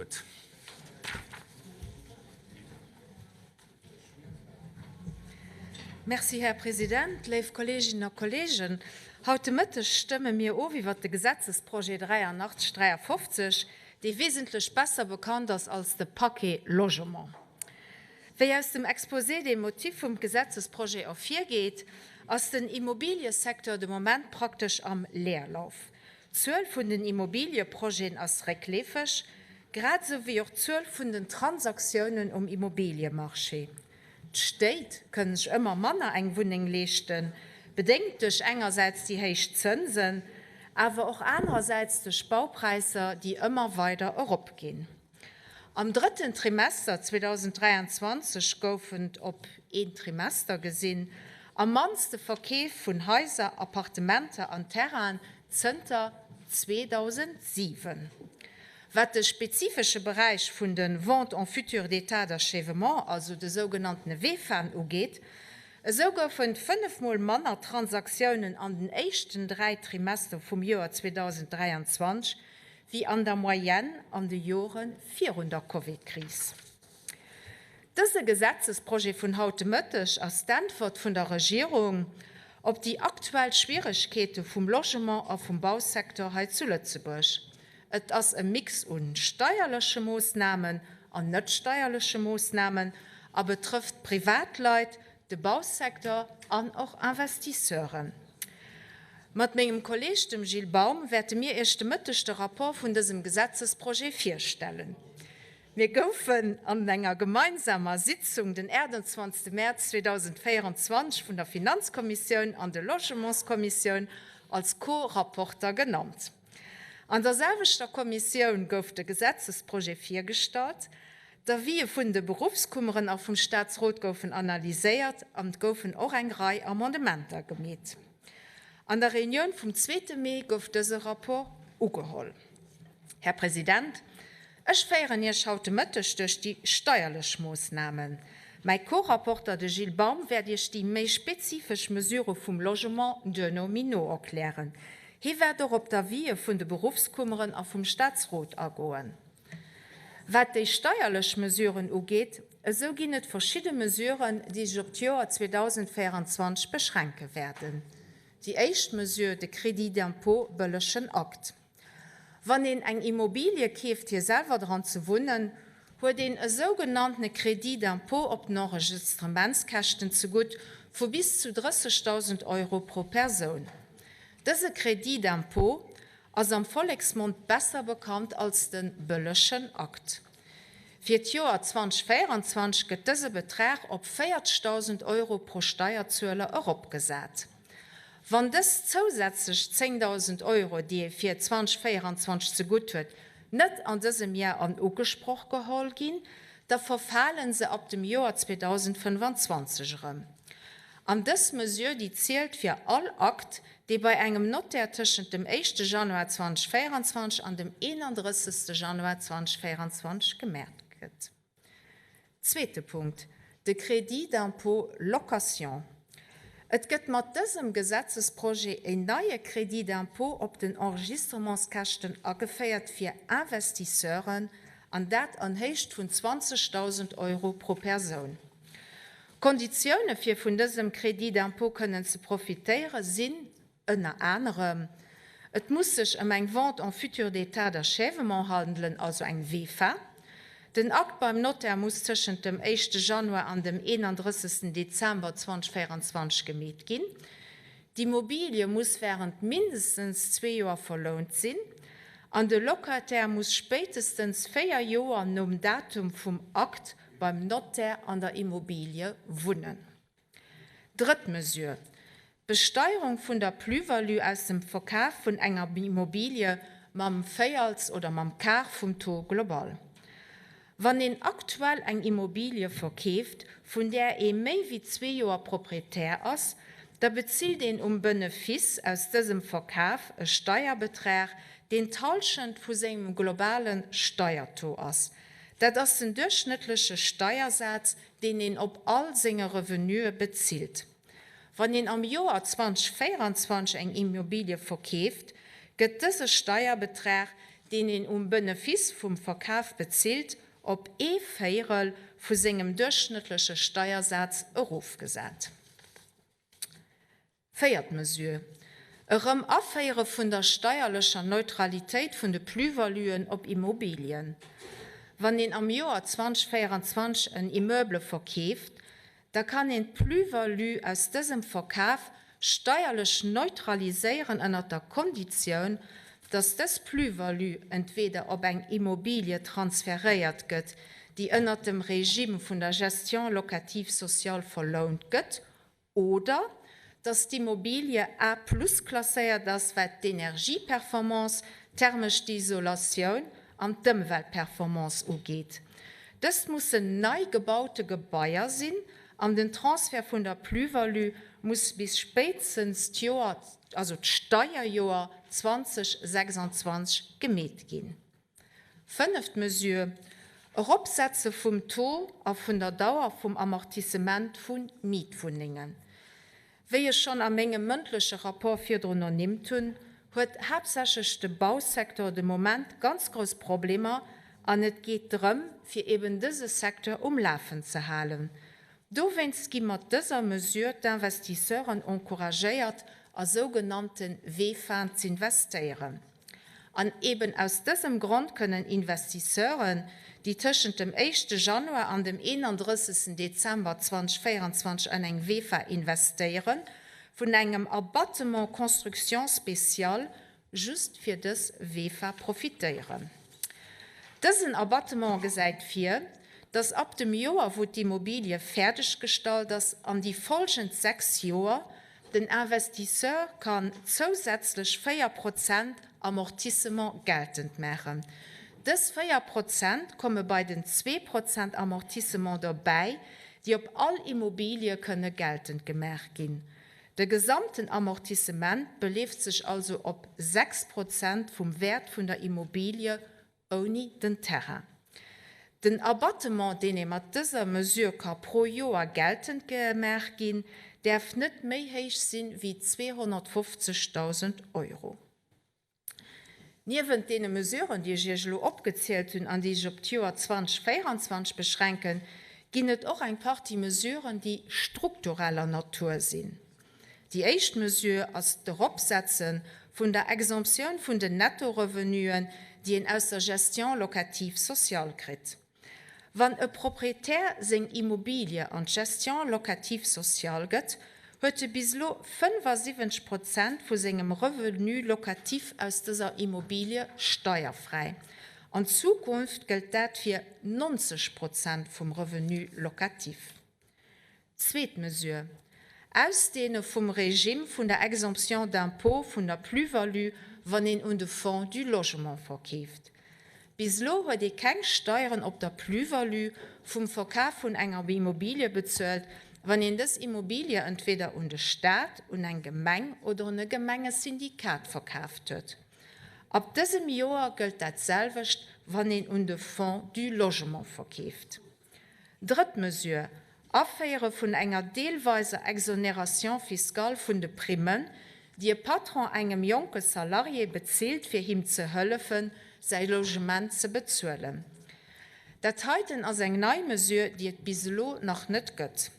d'Wuert. Merci, Här President. Léif Kolleeginnen a Kolleegen, haut de Mëtteg stëmme mir of iwwert de Gesetzesprojet 8353, dee wesentlech besser bekannt ass als de Paquet Logement. Wéi aus dem Exposé des motifs vum Gesetzesprojet ervirgeet, ass den Immobiliësecteur de Moment praktesch am Leerlauf. D'Zuel vun den Immobilieprojeten ass réckleefeg, grad esou wéi och d'Zuel vun den Transaktiounen um Immobiliemarché. D'Stéit kënnen sech ëmmer manner eng Wunneng leeschten, bedéngt duerch engersäits déi héich Zënsen, awer och anerersäits duerch Baupräisser, déi ëmmer weider eropginn. Am drëtten Trimester 2023 goufen et op een Trimester gesinn am mannste Verkeef vun Haiser, Appartementer an Terrainen zënter 2007. Wat de spezifesche Beräich vun de Ventes en futur d'état d'achèvement, also de sougenanntene VEFAen ugeet, esou goufen fënnefmol manner Transaktiounen an den éischten 3 Trimester vum Joer 2023 wéi an der Moyenne an de Jore virun der Covid-Kris. Dëse Gesetzesprojet vun haut de Mëtteg ass d'Äntwert vun der Regierung op déi aktuell Schwieregkeete vum Logement a vum Bausecteur hei zu Lëtzebuerg. Et ass e Mix u steierleche Moossnamen an net steierleche Moossnamen a betrëfft Privatleit, de Bausecteur an och Investisseuren. Mat mengem Kolleeg, dem Gilles Baum, wäerte mir Iech de Mëtteg de Rapport vun dësem Gesetzesprojet virstellen. Mir goufen an enger gemeinsamer Sitzung den 28. Mäerz 2024 vun der Finanzkommissioun an de Logementskommissioun als Co-Rapporter genannt. An der selwechter Kommissioun gouf de Gesetzesprojet virgestallt. D'Avisë vun de Beruffskummeren a vum Staatsrot goufen analyséiert an et goufen och eng Rei Amendementer gemeet. An der Reunioun vum zweete Mee gouf dëse Rapport ugeholl. Här President, ech féieren Iech haut de Mëtteg duerch déi steierlech Moossnamen. Mäi Co-Rapporter, de Gilles Baum, wäert Iech déi méi spezifesch Mesurë vum Logement duerno méi no erklären. Hie wäert och op d'Avisë vun de Beruffskummeren a vum Staatsrot agoen. Wat déi steierlech Mesuren ugeet, esou ginn et verschidde Mesuren, déi sech op d'Joer 2024 beschränke wäerten. Déi éischt Mesure, de Crédit d'impôt bëllegen Akt. Wann een eng Immobilie keeft fir selwer dran ze wunnen, huet een e sougenanntene Crédit d'impôt op den Enregistrementskäschten zegutt vu bis zu 30.000 Euro pro Persoun. Dëse Crédit d'impôt ass am Volleksmond besser bekannt als de bëllegen Akt. Fir d'Joer 2024 gëtt dëse Betrag op 40.000 Euro pro Steierzueler eropgesat. Wann dës zousätzlech 10.000 Euro, déi ee fir 2024 zegutt huet, net an dësem Jar an Ugesproch geholl ginn, da verfale se ab dem Joer 2025 erëm. An dës Mesure, déi zielt fir all Akt, dee bei engem Notaire tëschent dem éischte Januar 2024 an dem 31. Januar 2024 gemerkt gëtt. Zweete Punkt, de Crédit d'impôt location. Et gëtt mat dësem Gesetzesprojet en neie Crédit d'impôt op den Enregistrementskäschten ageféiert fir Investisseuren, an dat an Héicht vun 20.000 Euro pro Persoun. D'Konditioune fir vun dësem Crédit d'impôt kënnen ze profitéiere sinn ënner anerem, Et muss sech ëm eng Vente en futur d'état d'achèvement handelen, also eng VEFA. Den Akt beim Notaire muss tëschent dem éischte Januar an dem 31. Dezember 2024 gemeet ginn. D'Immobilie muss wärend mindestens zwee Joer verlount sinn an de Locataire muss spéitestens véier Joer nom Datum vum Akt beim Notaire an der Immobilie wunnen. Drëtt Mesure, d'Besteierung vun der Plus-value aus dem Verkaf vun enger Immobilie mam Véierels oder mam Quart vum Taux global. Wann een aktuell eng Immobilie verkeeft, vun där ee méi wéi zwee Joer Proprietär ass, da bezilt een um Benefice aus dësem Verkaf e Steierbetrag, deen d'Hallschent vu sengem globale Steiertaux ass. Dat ass den duerchschnëttleche Steiersaz, deen een op all senge Revenuë bezilt. Wann een am Joer 2024 eng Immobilie verkeeft, gëtt dëse Steierbetrag, deen een um Benefice vum Verkaf bezilt, op ee Véierel vu sengem duerchschnëttleche Steiersaz erofgesat. Véiert Mesure, Erëm Aféiere vun der steierlecher Neutralitéit vun de Plus-valuen op Immobilien. Wann een am Joer 2024 en Immeuble verkeeft, da kann een d'Plus-value aus dësem Verkaf steierlech neutraliséieren ënnert der Konditioun, dass dës Plus-value entweder op eng Immobilie transferéiert gëtt, déi ënnert dem Regime vun der Gestion locative sociale verlount gëtt, oder dass d'Immobilie A plus klasséiert ass, wat d'Energieperformance, d'thermesch Isolatioun an d'Ëmweltperformance ugeet. Dëst mussen nei gebaute Gebaier sinn an den Transfert vun der Plus-value muss bis spéitstens d'Joer, also d'Steierjoer 2026 gemeet ginn. Fënneft Mesure, Eropsetze vum Taux a vun der Dauer vum Amortissement vu Mietwunnengen. Wéi ech schonn a mengem mëndleche Rapport virdrun ernimmt hunn, huet haaptsächlech de Bausecteur de Moment ganz grouss Problemer an et geet drëm, fir eben dëse Secteur um Lafen ze halen. Dowéinst gi mat dëser Mesure d'Investisseuren encouragéiert, a sougenannte VEFAen z'investéieren. An eben aus dësem Grond kënnen Investisseuren, déi tëschent dem éischte Januar an dem 31. Dezember 2024 an eng VEFA investéieren, vun engem Abattement construction spéciale just fir dës VEFA profitéieren. Dësen Abattement gesäit vir, dass ab dem Joer, wou d'Immobilie fäerdeggestallt ass, an déi folgend 6 Joer, Den Investisseur kann zousätzlech 4 Prozent Amortissement geltend maachen. Dës 4 Prozent komme bei den zwee Prozent Amortissement derbäi, déi op all Immobilie kënne geltend gemaach ginn. De gesamten Amortissement beleeft sech also op 6 Prozent vum Wäert vun der Immobilie ouni den Terrain. Den Abattement, deen ee mat dëser Mesure ka pro Joer geltend gemaach ginn, däerf net méi héich sinn wéi 250.000 Euro. Niewent deene Mesuren, déi ech Iech elo opgezielt hunn an déi sech op d'Joer 2024 beschränken, ginn et och eng Partie Mesuren, déi struktureller Natur sinn. Déi éischt Mesure ass d'Eropsetze vun der Exemptioun vun den Nettorevenuen, déi een aus der Gestion locative sociale kritt. Wann e Proprietär seng Immobilie an d'Gestion locative sociale gëtt, huet e bis elo 75 Prozent vu sengem Revenu locatif aus dëser Immobilie steierfräi. An Zukunft gëllt dat fir 90 Prozent vum Revenu locatif. Zweet Mesure, Ausdehne vum Regime vun der Exemption d'impôt vun der Plus-value, wann een un de Fonds du Logement verkeeft. Bis elo huet ee keng Steieren op der Plus-value vum Verkaf vun enger Immobilie bezuelt, wann een dës Immobilie entweder un de Staat, un eng Gemeng oder un e Gemengesyndikat verkaaft huet. Ab dësem Joer gëllt dat selwecht, wann een un de Fonds du Logement verkeeft. Drëtt Mesure, Aféiere vun enger deelweiser Exonération fiscale vun de Primmen, déi e Patron engem jonke Salarié bezilt, fir him ze hëllefen, säi Logement ze bezuelen. Dat heiten ass eng nei Mesure, déi et bis elo nach net gëtt.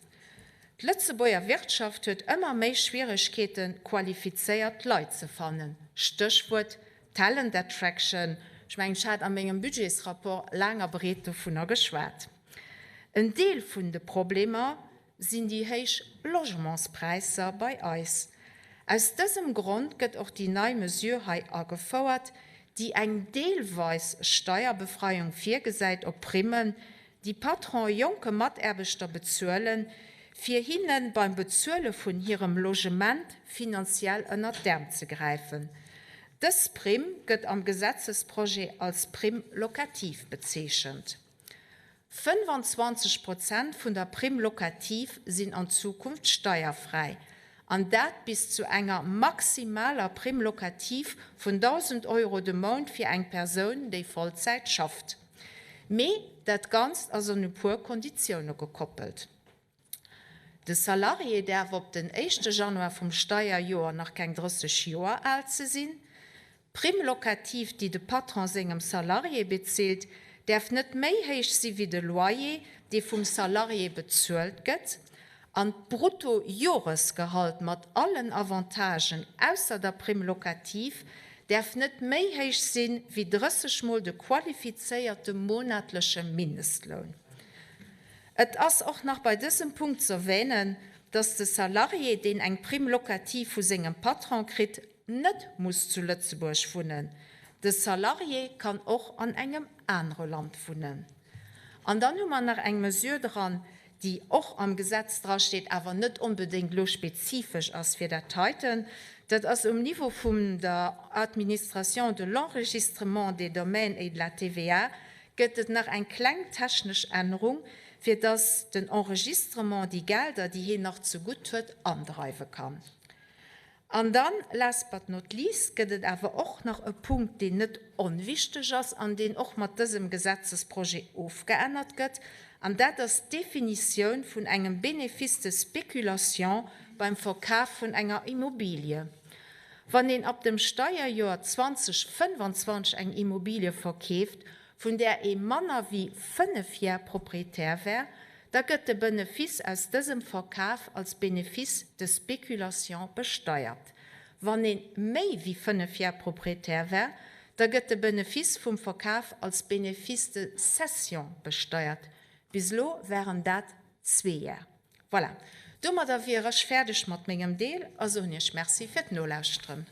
D'Lëtzebuerger Wirtschaft huet ëmmer méi Schwieregkeeten, qualifizéiert Leit ze fannen, Stéchwuert Talent Attraction, ech mengen, ech hat a mengem Budgetsrapport laang a breet dovunner geschwat. En Deel vun de Problemer sinn déi héich Logementspräisser bei eis. Aus dësem Grond gëtt och déi nei Mesure hei agefouert, déi eng deelweis Steierbefreiung virgesäit op Primmen, déi Patronen jonke Mataarbechter bezuelen, fir hinne beim Bezuele vun hirem Logement finanziell ënnert d'Äerm ze gräifen. Dës Primm gëtt am Gesetzesprojet als Prime locative bezeechent. 25 Prozent vun der Prime locative sinn an Zukunft steierfräi, an dat bis zu enger maximaler Prime locative vun 1.000 Euro de Mount fir eng Persoun, déi Vollzäit schafft. Mee dat Ganzt ass un e puer Konditioune gekoppelt. De Salarié däerf op den éischte Januar vum Steierjoer nach keng 30 Joer al ze sinn. D'Prime locative, déi de Patron sengem Salarié bezilt, däerf net méi héich si wéi de Loyer, dee vum Salarié bezuelt gëtt. An d'Brutto-Joresgehalt mat allen Avantagen, ausser der Prime locative, däerf net méi héich si wéi 30 mol de qualifizéierte monatleche Mindestloun. Et ass och nach bei dësem Punkt z'erwänen, dass de Salarié, deen eng Prime locative vu sengem Patron kritt, net muss zu Lëtzebuerg wunnen. De Salarié kann och an engem anere Land wunnen. An dann hu mer nach eng Mesure dran, déi och am Gesetz drasteet, awer net onbedéngt elo spezifesch ass fir dat heiten. Dat ass um Niveau vum der Administration de l'enregistrement des domaines et de la TVA gëtt et nach eng kleng technesch Ännerung, fir dass den Enregistrement déi Gelder, déi hien nach zegutt huet, andreiwe kann. An dann, last but not least, gëtt et awer och nach e Punkt, deen net onwichtig ass an deen och mat dësem Gesetzesprojet ofgeännert gëtt, an dat ass d'Definitioun vun engem Bénéfice de spéculation beim Verkaf vun enger Immobilie. Wann een ab dem Steierjoer 2025 eng Immobilie verkeeft, vun där ee manner wéi fënnef Jar Proprietär war, da gëtt de Benefice aus dësem Verkaf als Bénéfice de spéculation besteiert. Wann ee méi wéi fënnef Jar Proprietär war, da gëtt de Benefice vum Verkaf als Bénéfice de cession besteiert. Bis elo waren dat zwee Jar. Voilà, domadder wier ech fäerdeg mat mengem Deel a soen Iech Merci fir d'Nolauschteren.